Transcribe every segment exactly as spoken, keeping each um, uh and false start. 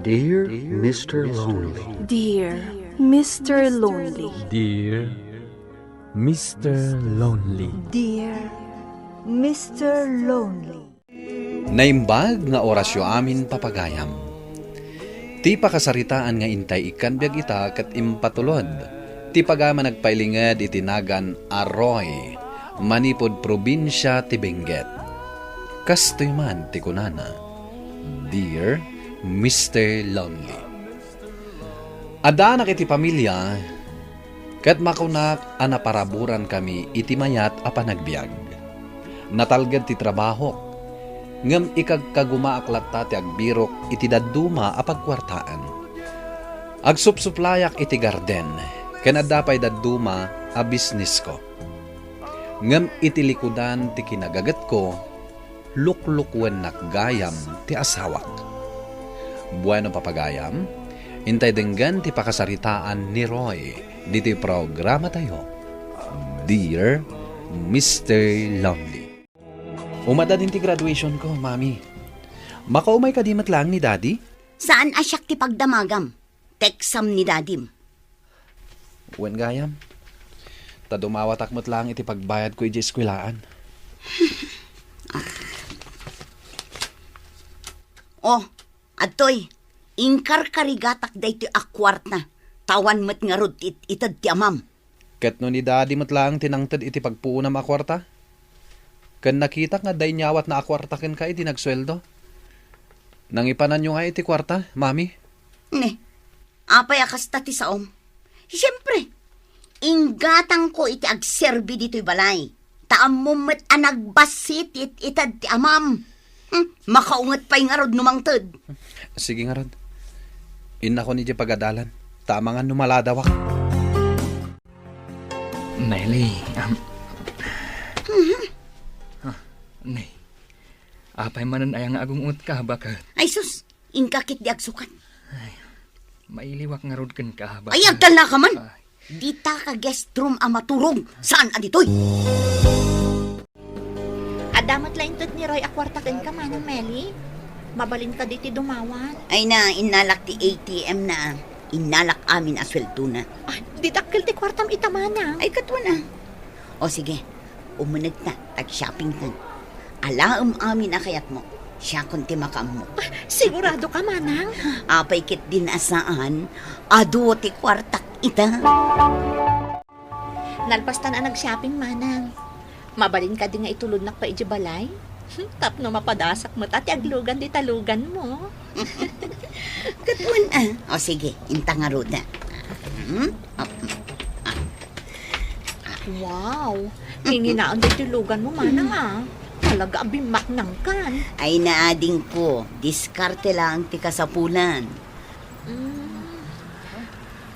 Dear Mister Lonely. Dear Mister Lonely. Dear Mister Lonely. Dear Mister Lonely. Naimbag nga orasyo amin, papagayam. Ti pakasaritaan nga intay ikkan biag ita ket impatulod ti pagayam a nagpailinged iti nagan a Roy, manipud probinsia ti Benguet. Kastoy man ti kunana, "Dear Mister Lonely." Addaanak iti pamilia, ket makunak a naparaburankami iti mayat a panagbiag. Natalged ti trabahok, ngem ikagkagumaak latta ti agbirok iti dadduma a pagkuartaan. Agsupsuplayak iti garden, ken adda pay dadduma a bisnisko. Ngem iti likudan ti kinagagetko, luklukwennak gayam ti asawak. Bueno, papagayam, intay denggen ti pakasaritaan ni Roy ditoy programatayo, Dear Mister Lonely. Umadda din ti graduation ko, Mami. Makaumay kadi met laeng ni Daddy? Saan a siak ti pagdamagam? Teksam ni Dadim. Wen gayam. Ta dumawatak met laeng iti pagbayadko idiay eskwelaan. Oh, adtoy, inkarkarigatak daytoy a kuarta, ta awan met ngarud it-, ited ti amam. Ket no ni Daddy met laeng ti nangted iti pagpuonam a kuarta? Ken nakitak nga adda inyawatna a kuarta kenka idi nagsueldo. Nangipananyo nga iti kuarta, Mami? Ne, apay a kasta ti saom? Siempre, inggatangko iti agserbi ditoy balay. Ta ammom met a nagbassit it-, ited ti amam. Hmm, makaunget pay ngarud no mangted. Sige ngarud. Innakon idiay pagadalan. Ta amangan no maladawak. Meli, am-, Mhm. Ah, ne. Apay manen aya nga agung-otka, baket? Ay sus, inka ketdi agsukat. Ay, mailiwak ngarud kenka, baket? Ay, agtalnaka man. Ay. Dita ka guest room a maturog, saan a ditoy? Adda met la inted ni Roy a kuarta kenka, Manang Meli? Mabalin kadi ti dumawat? Ay na, innalak ti A T M na. Innalak amin a sueldona. Ah, di dakkel ti kuartam ita, Manang. Ay, katuan a. O sige, umunegta, tag-shoppingtan. Alaem amin a kayatmo. Siakon ti makaammo. Ah, sigurado ka, Manang? Apay ketdin a saan, adu ti kuartak ita. Nalpastan a nag-shopping, Manang. Mabalin kadi nga itulodnak pay idiay balay? Tapno mapadasak met a ti aglugan dita luganmo. Katuan a. O sige, inta ngarud a. Hmm? O, hmm. Wow! Nginginaen daytoy luganmo, Manang, a. Talaga a bimmaknangkan. Ay, naadingko, diskarte laeng ti kasapulan. Mm.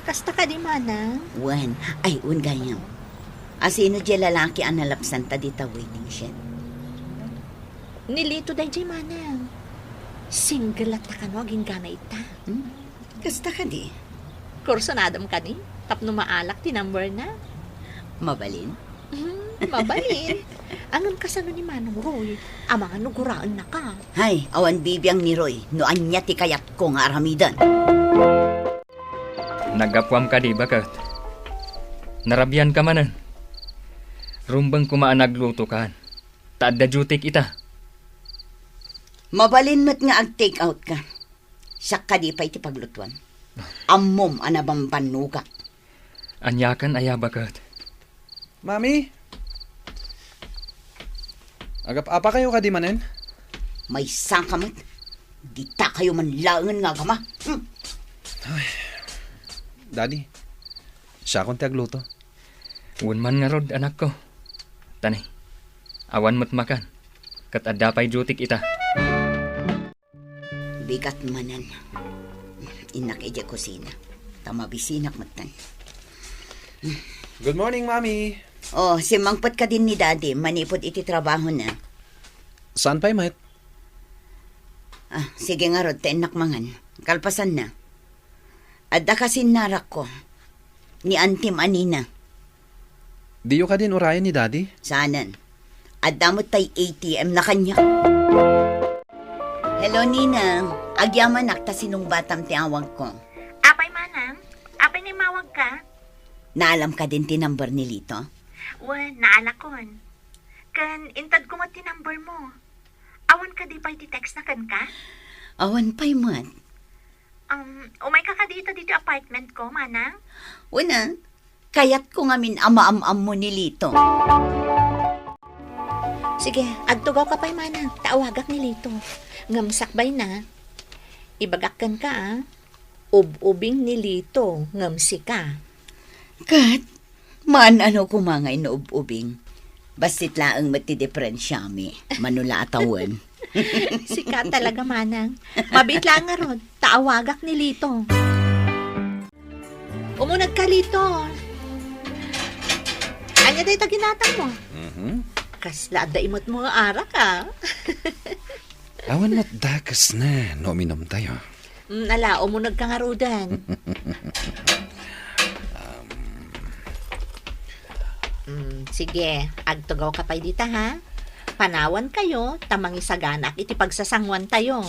Kasta kadi, Manang? Wen. Ay, wen gayam. Asino diay lalaki a nalapsanta dita waiting shed? Ni Lito daydiay, Manang. Single latta kano agingga ita. Hmm? Kasta kadi? Kursunadam kadi tapno maalak ti number na. Mabalin? Hmm, mabalin. Ngem kasano ni Manong Roy? Amangan no guraennaka. Hay, awan bibiang ni Roy no ania ti kayatko nga aramiden. Naggapuam kadi, baket? Narabianka manen. Rumbeng koma a naglutokan. Ta adda dutyk ita. Mabalin met nga ag-take out ka. Siak kadi pay ti paglutuan. Ammom a nabambannogak. Aniakan aya, baket? Mami? Agap-apakayo kadi manen? Maysaka met. Dita kayo man laengen nga agama. Hmm. Ay. Daddy, siakon ti agluto. Wen man ngarud, anakko. Tani, awan met makan. Ket adda pay dutyk ita. Bigat manen. Innak idiay kusina. Ta mabisinak metten. Good morning, Mami. Oh, simmangpet kadin ni Daddy manipud iti trabahona. Saan pay met? Ah, sige ngarud, ta innak mangan. Kalpasanna. Adda kasinnarakko. Ni Antim Anina. Diyo kadin urayen ni Daddy? Saanen. Adda met tay A T M na kaniak. Hello, Ninang. Agyamanak ta sinungbatam ti awagko. Apay, Manang? Apay nga immawagka? Naalam kadin ti number ni Lito? Wen, naalakon. Ken intedko met ti number mo. Awan kadi pay ti text na kenka? Awan pay met. Um, umayka kadi ita ditoy apartment ko, Manang? Wen a, kayatko ngamin a maam-ammo ni Lito. Sige, agtugawka pay, Manang, ta awagak ni Lito. Ngem sakbay na, ibagak kenka, a, ub-ubing ni Lito, ngem sika. Ket, maan-ano koma nga inub-ubing? Bassit laeng met ti diferensiami, mano la a tawen. Sika talaga, Manang. Mabiit laeng ngarud, ta awagak ni Lito. Umunegka, Lito. Ania dayta ginatangmo? Mhm. Kasla adda imutmo nga arak, a. Awan met dakesna no uminumtayo. Mm, ala, umunegka ngaruden. Um. Mm, sige, agtugawka pay dita, ha? Panawankayo, ta mangisaganaak iti pagsasanguantayo.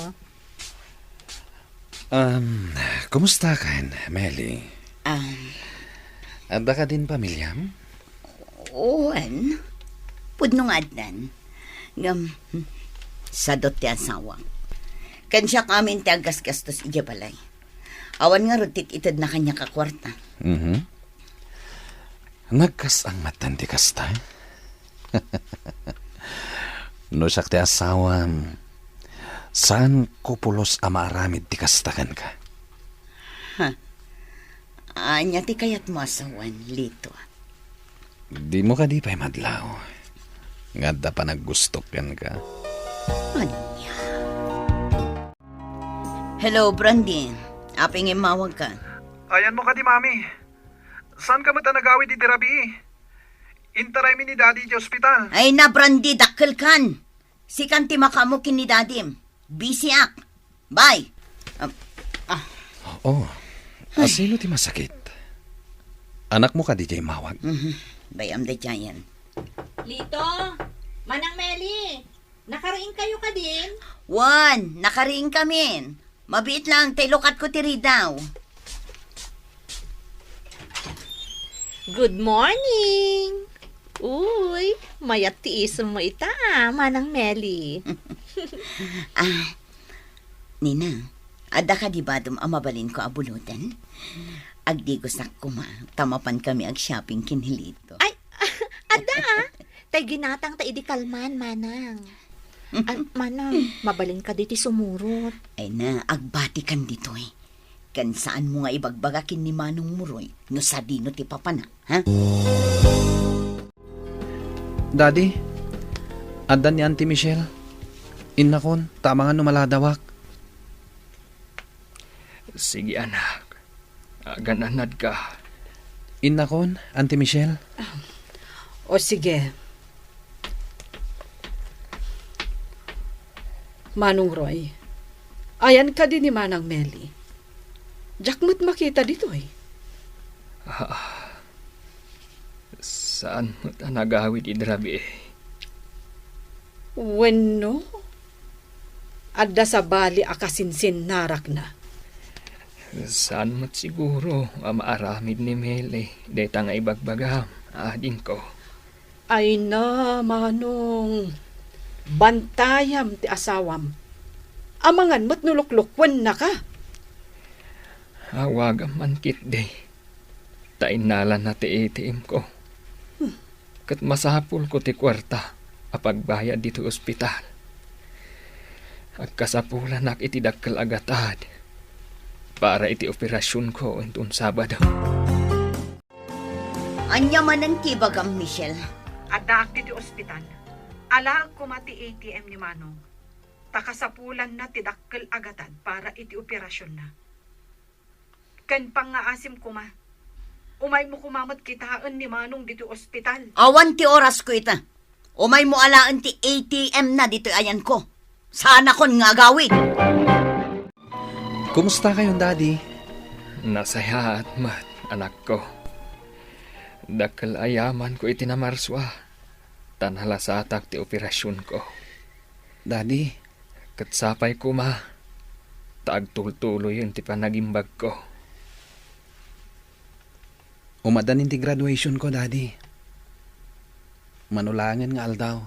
Um, kumustakan, Meli? Ah. Adda kadin pamiliam? Wen, pudno nga addan. Ngem, sadut ti asawak. Ken siak amin ti aggasgastos idiay balay. Awan ngarud ti itedna kaniak a kuarta. Mhm. Nagkas-ang met ti kasta? No siak ti asawam, saanko pulos a maaramid ti kasta kenka. Ha? Ania ti kayatmo a sawen, Lito? Dimo kadi pay madlaw nga adda panaggustok kenka? Ania? Hello, Brandy. Apay nga immawagka? Ayanmo kadi, Mami? Saanka met a nagawid idi rabii? Intaraymi ni Daddy idiay ospital. Ay na, Brandy, dakkelkan. Sikan ti makaammo ken ni Dadim. Busyak. Bye. Ah, ah. Oh, asino ti masakit? Anakmo kadi diay immawag? Mhm. Bay-am daydiayen. Lito, Manang Meli, nakariingkayo kadin? Wen, nakariingkamin. Mabiit lang, ta ilukatko ti ridaw. Good morning! Uy, mayat ti isemmo ita, a, Manang Meli. Ah, Nina, adda kadi badom a mabalinko a buloten? Agdigosak koma, ta mapankami ag-shopping ken ni Lito. Ay, adda, a. Tay ginatangta idi kalman, Manang. Ay, Manang, mabalin kadi ti sumurot. Ay na, agbatikan ditoy. Ken saanmo nga ibagbaga ken ni Manong Muroy no sadino ti papana, ha? Daddy, adda ni Auntie Michelle. Innakon, ta amangan no maladawak. Sige, anak. Agan-anadka. Innakon, Auntie Michelle. O, sige. Manong Roy, ayan kadi ni Manang Meli. Diak met makita ditoy. Ah, saan met a nagawid idi rabii? Wenno, adda sabali a kasinsinnarakna. Saan met siguro a maaramid ni Meli dayta nga ibagbagam, adingko. Ay na, Manong, bantayam ti asawam. Amangan met no luklukuennaka. Awagam man ketdi, ta innalanna ti A T M ko. Hmm. Ket masapulko ti kuarta a pagbayad ditoy ospital. Agkasapulanak iti dakkel a gatad para iti operasionko inton Sabado. Ania manen ti ibagam, Michelle? Addaak ditoy ospital. Alaek koma ti A T M ni Manong. Ta kasapulanna ti dakkel a gatad para iti operasionna. Ken pangngaasim koma, umaymo koma met kitaen ni Manong ditoy ospital. Awan ti orasko ita. Umaymo alaen ti A T M na ditoy ayanko. Saanakon nga agawid. Kumusta kayon, Daddy? Nasayaat met, anakko. Dakkel a yamanko iti namarsua, ta nalasatak ti operasionko. Daddy, Ket sapay koma ta agtultuloyen ti panagimbagko. Umaddan ti graduation ko, Daddy. Mano laengen nga aldaw.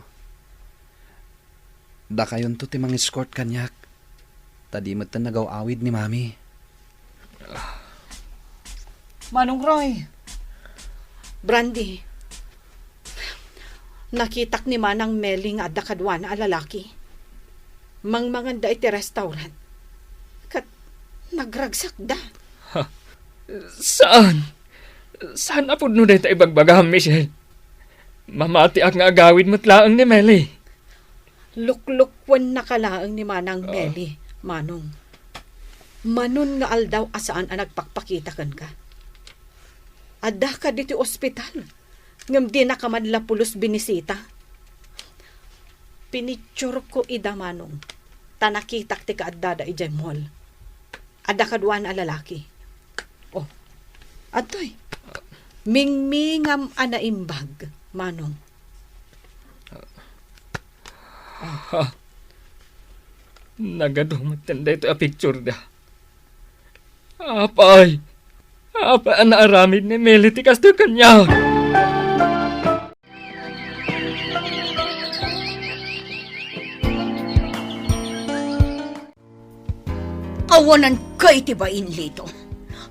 Dakayonto ti mang-escort kaniak. Ta di metten nagaw-awid ni Mami. Manong Roy, Brandy, nakitak ni Manang Meli nga adda kaduana a lalaki. Mangmanganda iti restaurant. Ket nagragsakda. Ha? Saan? Saan a pudno dayta ibagbagam, Michelle? Mamatiak nga agawid met laeng ni Meli. Luklukkuennaka laeng ni Manang Ah. Meli, Manong. Manon nga aldaw a saan a nagpakpakita kenka. Adda ka ditoy ospital, ngem dinaka man la pulos binisita. Pinictureko ida, Manong, ta nakitak ti kaaddada idiay mall. Adda kaduana a lalaki. Oh, adtoy. Mingmingam a naimbag, Manong. Ha? Nagadu metten daytoy a picture da. Apay! Apay a naaramid ni Meli ti kastoy kaniak? Awananka iti bain, Lito.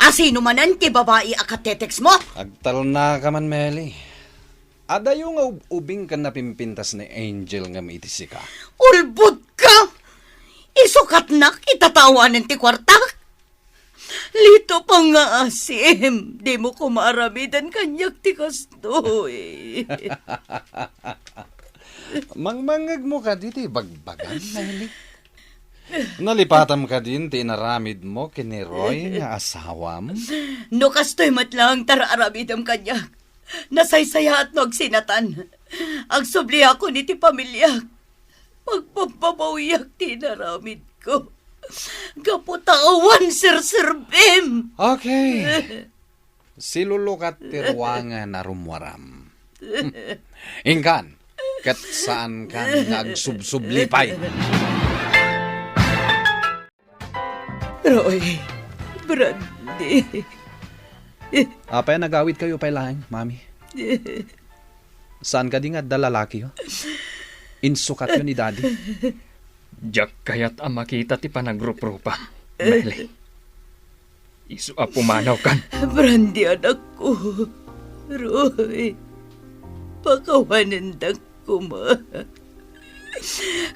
Asino manen ti babai a katetext mo? Agtalnaka man, Meli. Adayo nga ub-ubing ken napimpintas ni Angel ngem iti sika. Ulbodka! Isukatnak ita ta awanen ti kuartak? Lito, pangngaasim, dimo koma aramiden kaniak ti kastoy. Mangmangngegmo kadi ti bagbagam, Meli? Nalipatam kadin ti inaramidmo ken ni Roy nga asawam? No kastoy met laeng ti ar-aramidem kaniak, nasaysayaat no agsinatan. Agsubliakon iti pamiliak. Magbabbabawiak ti inaramidko. Gapu ta awan serserbim. Okay. Silulukat ti ruangan a rummuaram. Inkan, ket saankan nga agsubsubli pay. Roy, Brandy. Apay a nagawidkayo pay laeng, Mami? Saan kadi nga adda lalakiyo? Insukatyo ni Daddy? Diak kayat a makita ti panagruprupam, Meli. Isu a pumanawkan. Brandy, anakko. Roy, pakawanendak koma.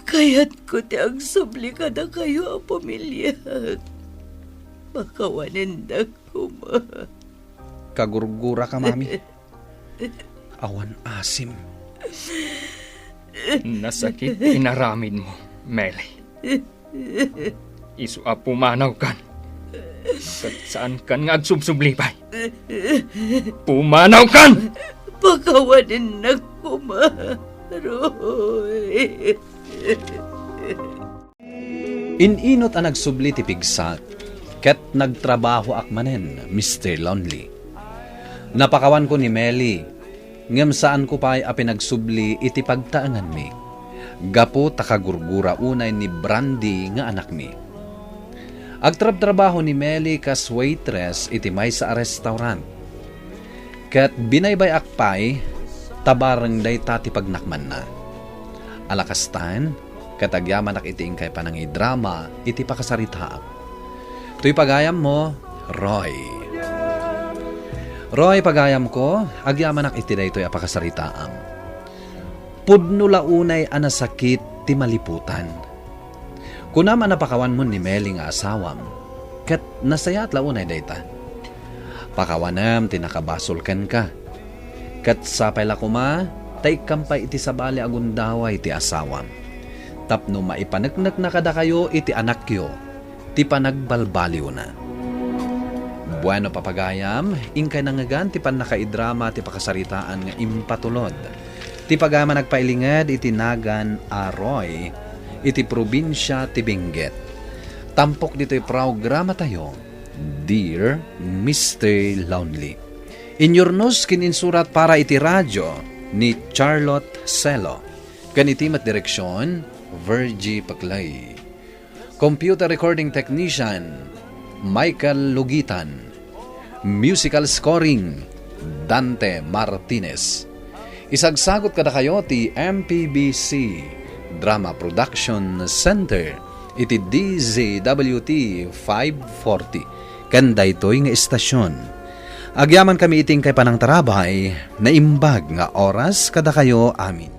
Kayatko ti agsubli kadakayo a pamiliak. Pakawanendak koma. Kagurguraka, Mami. Awan asim. Nasakit ti inaramidmo, Meli. Isu a pumanawkan. Ket saankan nga agsubsubli pay. Pumanawkan! Pakawanennak koma, Roy. In-inut a nagsubli ti pigsak, ket nagtrabahoak manen, Mister Lonely. Napakawanko ni Meli, ngem saanko pay a pinagsubli iti pagtaenganmi, gapu ta kagurgura unay ni Brandy nga anakmi. Agtrabtrabaho ni Meli kas waitress iti maysa a restaurant. Ket binaybay-ak pay ta bareng dayta ti pagnakmanna. Ala kastan, ket agyamanak iti inkay panangidrama iti pakasaritaam. Toy pagayammo, Roy. Roy, pagayamko, agyamanak iti daytoy a pakasaritaam. Pudno la unay a nasakit ti maliputan. Kunam a napakawanmon ni Meli nga asawam, ket nasayaat la unay dayta. Pakawanem ti nakabasol kenka. Ket sapay la koma ta ikkam pay iti sabali a gundaway ti asawam, tapno maipaneknekna kadakayo iti anakyo ti panagbalbaliwna. Bueno, papagayam, inkay nangngegan ti pannakaidrama ti pakasaritaan nga impatulod ti pagayam a nagpailinged iti nagan a Roy iti probinsia ti Benguet. Tampok ditoy programatayo, Dear Mister Lonely. Inyurnos ken insurat para iti radio ni Charlotte Celo, ken iti met direksion, Virgie Paclay. Computer Recording Technician, Michael Lugitan. Musical Scoring, Dante Martinez. Isagsagut kadakayo ti M P B C Drama Production Center iti D Z W T five forty. Ken daytoy nga istasyon, agyamankami iti inkay panangtarabay, naimbag nga oras kadakayo amin.